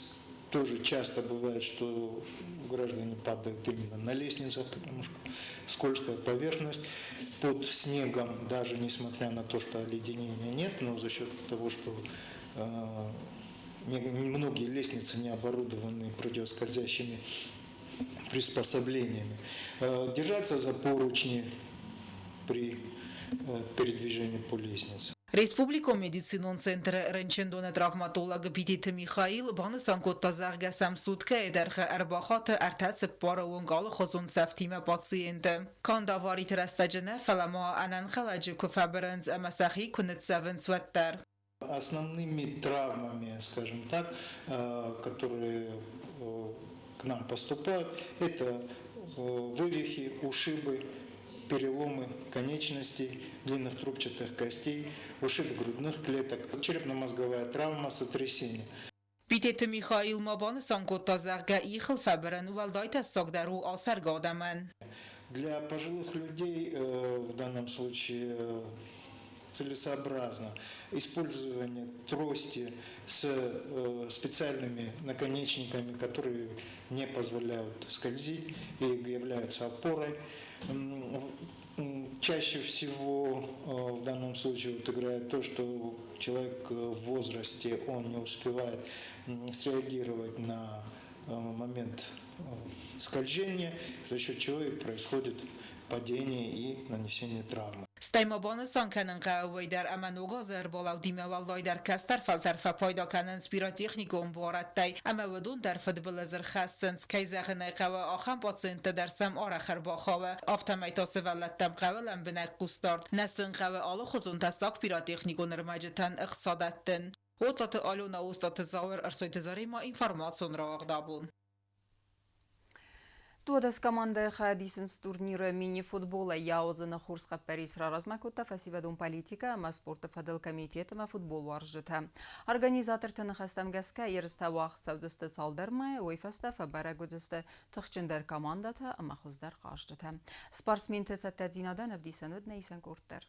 Тоже часто бывает, что граждане падают именно на лестницах, потому что скользкая поверхность под снегом, даже несмотря на то, что оледенения нет, но за счет того, что многие лестницы не оборудованы противоскользящими приспособлениями. Держаться за поручни при передвижении по лестнице. Республикон медицинон центры рынчындоны травматолог Битеты Михаил банысан кодта, зӕгъгӕ сӕм суткӕйы дӕргъы ӕрбахаты 43-ы онг алыхуызон цӕфтимӕ пациенты. Канд авариты рӕстӕджы нӕ, фӕлӕ ма ӕнӕнхъӕлӕджы куы фӕбырынц ӕмӕ сӕхи куы ныццӕвынц, уӕддӕр. Основными травмами, скажем так, которые к нам поступают, это вывихи, ушибы, переломы конечностей, длинных трубчатых костей, ушибы грудных клеток, черепно-мозговая травма, сотрясение. Битеты Михаил ма банысан кодта, зӕгъгӕ, ихыл фӕбырын уӕлдай тӕссагдӕр у ацӕргӕ адӕмӕн. Для пожилых людей в данном случае целесообразно использование трости с специальными наконечниками, которые не позволяют скользить и являются опорой. Чаще всего в данном случае вот играет то, что человек в возрасте, он не успевает среагировать на момент скольжения, за счет чего и происходит падение и нанесение травмы. Стӕй ма банысан кӕнын хъӕуы уый дӕр, ӕмӕ ног азы ӕрбалӕудимӕ уӕлдайдӕр кӕстӕр фӕлтӕр фӕпайда кӕнынц пиротехникон буарадтӕй ӕмӕ уыдон дӕр фыдбылыз ӕрхӕссынц. Кӕй зӕгъын ӕй хъӕуы, ахӕм пациенттӕ дӕр сӕм арӕх ӕрбахауы. Афтӕмӕй та сывӕллӕттӕм хъӕуы лӕмбынӕг хъусдард. Нӕ сын хъӕуы алыхуызон тӕссаг пиротехникон ӕрмӕджытӕн ӕхца дӕттын. Отлаты Алена, Остъаты Зауыр, Ӕрсойты Заремӕ, информацион рауагъд абон. 12 командӕйы хайад исынц турниры мини-футболӕй. Йӕ аудзыны хорз хъӕппӕрис раразмӕ кодта фӕсивӕдон политикӕ ӕмӕ спорты фӕдыл комитет ӕмӕ футболуарзджытӕ. Организаторты ныхӕстӕм гӕсгӕ ерыстӕ уагъд цӕудзысты цалдӕр мӕйы, уый фӕстӕ фӕбӕрӕг уыдзысты тыхджындӕр командӕтӕ ӕмӕ хуыздӕр хъазджытӕ. Спортсменты цӕттӕдзинадӕн ӕвдисӕн уыд нӕ исӕн къорд дӕр.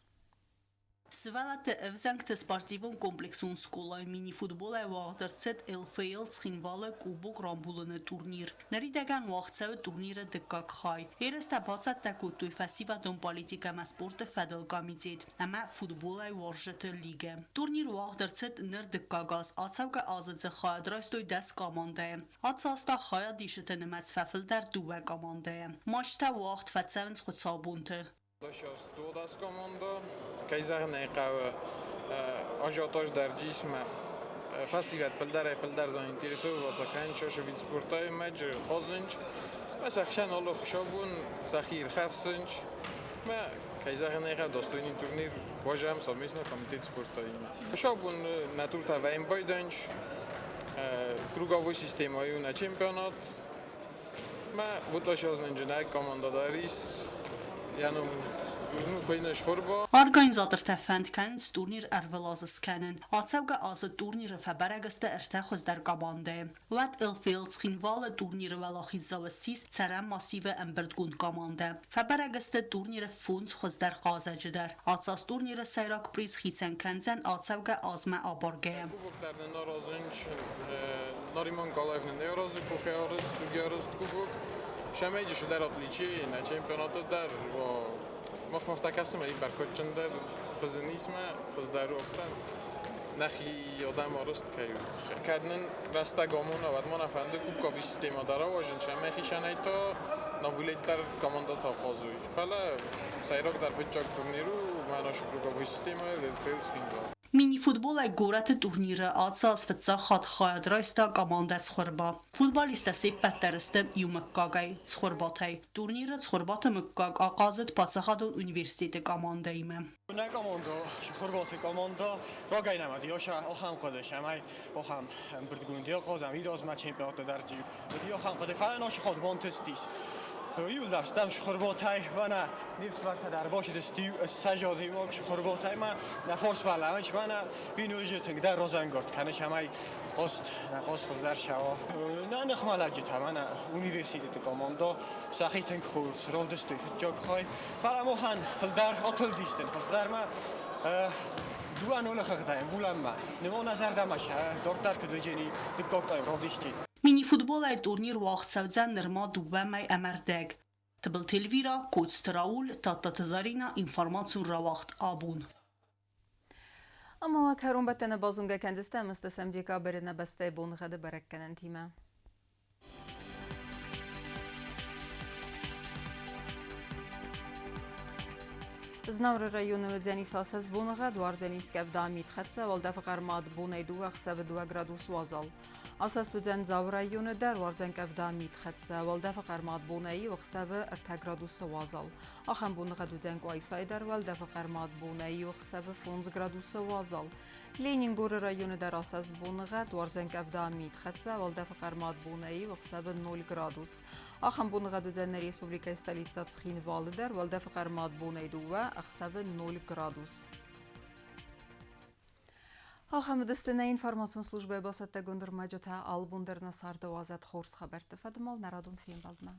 Сывӕллӕтты ӕвзӕнгты спортивон комплексон скъолайы мини-футболӕй уагъд ӕрцыд ЛФЛ Цхинвалы Кубок рамбулыны турнир. Ныридӕгӕн уагъд цӕуы турниры дыккаг хай. Ерыстӕ бацӕттӕ кодтой фӕсивӕдон политикӕ ӕмӕ спорты фӕдыл комитет ӕмӕ футболӕй уарзджыты лигӕ. Турнир уагъд ӕрцыд ныр дыккаг аз. Ацӕугӕ азы дзы хайад райстой 10 командӕйы. Ацы аз та хайадисджыты нымӕц фӕфылдӕр дыууӕ командӕйы. Матчтӕ уагъд фӕцӕуынц хуыцаубонты. Сейчас 12 команда, кӕй зӕгъын ӕй хъӕуы, ажиотаж дӕр джисмӕ. Фӕсивӕд фылдӕрӕй-фылдӕр заинтересовываться кӕнынц вид спортай мӕджы хъазынц. Мӕ сӕ хсӕн алы хуыцаубон сӕхи ирхӕфсынц. Мӕ, кӕй зӕгъын ӕй хъӕуы, достойный турнир уазӕм совместно комитет спортаимӕ. Хуыцаубон нӕ туртӕ вӕййын байдайынц. Круговой системӕйы у нӕ чемпионат. Мӕ вот сейчас нынджынӕг команда дӕр ис. Я ну, хуыйны Схуырба. Организатортӕ фӕнд кӕнынц турнир ӕрвылаз скӕнын. Ацӕугӕ азы турниры фӕбӕрӕг сты ӕртӕ хуыздӕр командӕйы. Уӕд ЛФЛ Цхинвалы турниры уӕлахиздзау ссис Цӕрӕн массивы ӕмбырдгонд командӕ. Фӕбӕрӕг сты турниры фондз хуыздӕр хъазӕджы дӕр. Ацы аз турниры сӕйраг приз хицӕн кӕндзӕн ацӕугӕ азмӕ абаргӕйӕ. Кубок дӕр нын аразынц Нариман Калаев нын не аразы къухӕй арӕзт, цугӕй арӕзт кубок. Сӕмӕйджы дӕр отличие нӕ чемпионаты дӕр мах мафта кӕсӕм ӕй бӕркадджындӕр фӕзынисмӕ, хуыздӕр у афтӕ. Нӕхи адӕм арӕзт кӕй у. Кӕд нын рӕстӕг амона, уӕд ма нӕ фӕнды кубковый системӕ дӕр ауазын, сӕмӕй хицӕнӕй та нӕ дӕр командӕтӕ хъазой. Фӕлӕ сӕйрагдӕр фыццаг турнир у мӕнӕ круговой системӕ ЛФЛ Цхинвал. Мини-футболӕй горӕты турниры ацы аз фыццаг хатт хайад райста командӕ Цхуырба. Футболисттӕ се ппӕт дӕр сты иу мыггагӕй Цхуырбатӕй. Турниры Цхуырбаты мыггаг ахъазыд паддзахадон университеты командӕимӕ. Нӕ команда, Цхуырбаты команда, рагӕй нӕм уыди ахӕм хъуыды, цӕмӕй ахӕм ӕмбырдгонд ахъазӕм ирӕзмӕ чемпионаты дӕр уыди ахӕм хъуыды, фӕлӕ нӕ хатт бантыстис. Иуылдӕр стӕм Цхуырбатӕй, мӕнӕ не фсымӕртӕ дӕр бацыдысты ссӕдз адӕймаг Цхуырбатӕй ма нӕ фарс балӕууынц, мӕнӕ биноджы тынгдӕр разӕнгард кӕны, цӕмӕй хъазт, нӕ хъазт хуыздӕр цӕуа. Нӕ ныхмӕлӕуджытӕ мӕнӕ университеты командӕ сӕхи тынг хорз равдыстой фыццаг хай. Фӕлӕ махӕн фылдӕр атылдыстӕм хуыздӕрмӕ. 2-0 хыгъдӕй ӕмбулӕнмӕ. Нымон нӕ зӕрдӕмӕ дарддӕр куыд уыджени дыккаг тайм равдысти. Мини-футболӕй турнир уагъд цӕудзӕн нырма дыууӕ мӕй ӕмӕ рдӕг. Тыбылты Эльвира, Коцты Рауль, Тадтаты Зарина, информацион рауагъд абон. Ӕмӕ уӕ кӕронбӕттӕны базонгӕ кӕндзыстӕм 8 декабры нӕ бӕстӕйы боныгъӕды бӕрӕггӕнӕнтимӕ. Знауыры районы уыдзӕнис асӕст боныгъӕд, уардзӕнис къӕвда митхӕццӕ, уӕлдӕфы хъӕрмад бонӕй 2, ӕхсӕвы 2 градус уазал. Асӕст уыдзӕн Дзауы районы дӕр, уардзӕн къӕвда митхӕццӕ, уӕлдӕфы хъӕрмад бонӕй иу ӕхсӕвы 3 градусы уазал. Ахӕм боныгъӕд уыдзӕн Къуайсайы дӕр, уӕлдӕфы хъӕрмад бонӕй иу ӕхсӕвы 5 градусы уазал. Ленингоры районы дӕр асӕст боныгъӕд, уардзӕн къӕвда митхӕццӕ, уӕлдӕфы хъӕрмад бонӕй иу ӕхсӕвы 0 градус. Ахӕм боныгъӕд уыдзӕн нӕ республикӕйы столицӕ Цхинвалы дӕр, уӕлдӕфы хъӕрмад бонӕй 2, ӕхсӕвы 0 градус. Ахӕм уыдысты нӕ информацион службӕйы бацӕттӕгонд ӕрмӕджытӕ. Алы бон дӕр нӕ царды уадзӕд хорз хабӕртты фӕдыл нӕ радон фембӕлдмӕ.